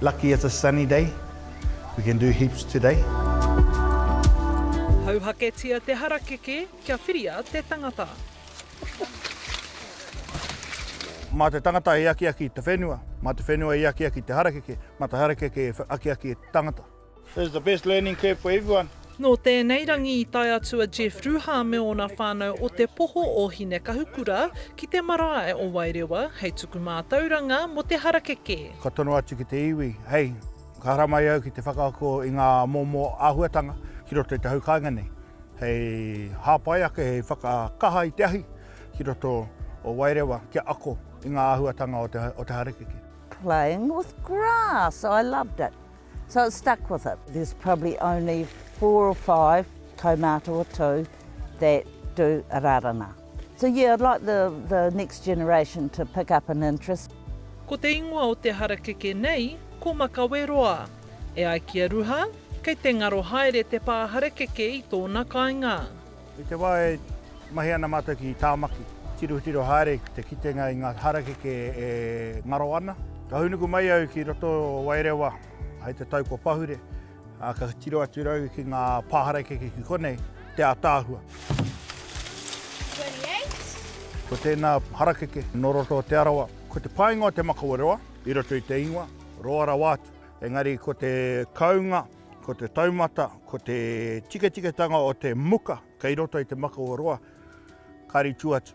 Lucky it's a sunny day, we can do heaps today. Hauhaketia te harakeke kia whiria te tangata. Mā te tangata e akiaki te whenua, mā te whenua e akiaki te harakeke, mā te harakeke e akiaki te tangata. This is the best learning curve for everyone. Nō tēnei rangi i tae atu a Jeff Ruha me ōna whānau o Te Poho o Hinekahukura ki te marae o Wairewa hei tuku mātauranga mō te harakeke. Ka tono atu ki te iwi, hei, ka haramai au ki te whakaako i ngā momo āhuatanga ki roto i te hau kāinga nei, hei hāpai ake, hei whakakaha i te ahi ki roto o Wairewa kia ako i ngā āhuatanga o te, o te harakeke. Playing with grass, I loved it. So it stuck with it. There's probably only four or five kaumātua too that do a raranga. So yeah, I'd like the, the next generation to pick up an interest. Ko te ingoa o te harakeke nei, ko Makaweroa. E ai ki a Ruha, kei te ngaro haere te pā harakeke i tōna kāinga. I te wā e mahi ana mātou ki Tāmaki, tirotiro haere te kitenga i ngā harakeke e ngaro ana. Ka hūnuku mai au ki roto o Wairewa hei te tau kua pahure, ā, ka tiro atu rau ki ngā pā harakeke ki konei, te ātaahua. Ko tēnā harakeke nō roto o Te Arawa. Ko te painga o Te Makawaroa i roto i te ingoa, roa rawa atu, engari ko te kounga, Ko te taumata, ko te tiketiketanga o te muka kei roto i te makawe roa, ka ritu atu.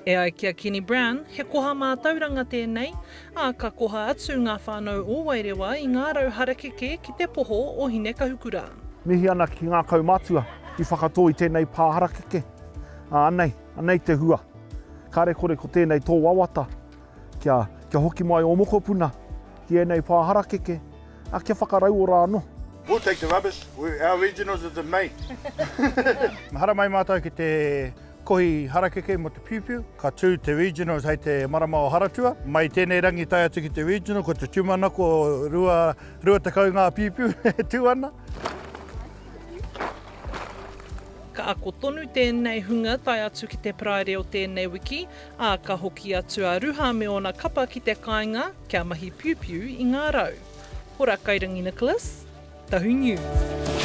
E ai ki a Kenny Brown, he koha mātauranga tēnei, ā, ka koha atu ngā whānau o Wairewa i ngā rau harakeke ki te poho o Hinekahukura. Mihi ana ki ngā kaumātua i whakatō i tēnei pā harakeke. Ā, anei, anei te hua. Kāre kore ko tēnei tō wawata, kia, kia hoki mai ō mokopuna ki ēnei pā harakeke, Ā, kia whakarauora anō. We'll take the rubbish, our regionals is in May. Haramai mātou ki te kohi harakeke mō te piupiu. Ka tū te regionals hei te marama o Haratua. Mai tēnei rangi tae atu ki te regional, ko te tūmanako 20 ngā piupiu e tū ana. Ka ako tonu tēnei hunga tae atu ki te Paraire o tēnei wiki, ā, ka hoki atu a Ruha me ōna kapa ki te kāinga kia mahi piupiu i ngā rau. Hora Kairangi Nicholas, Tahu News.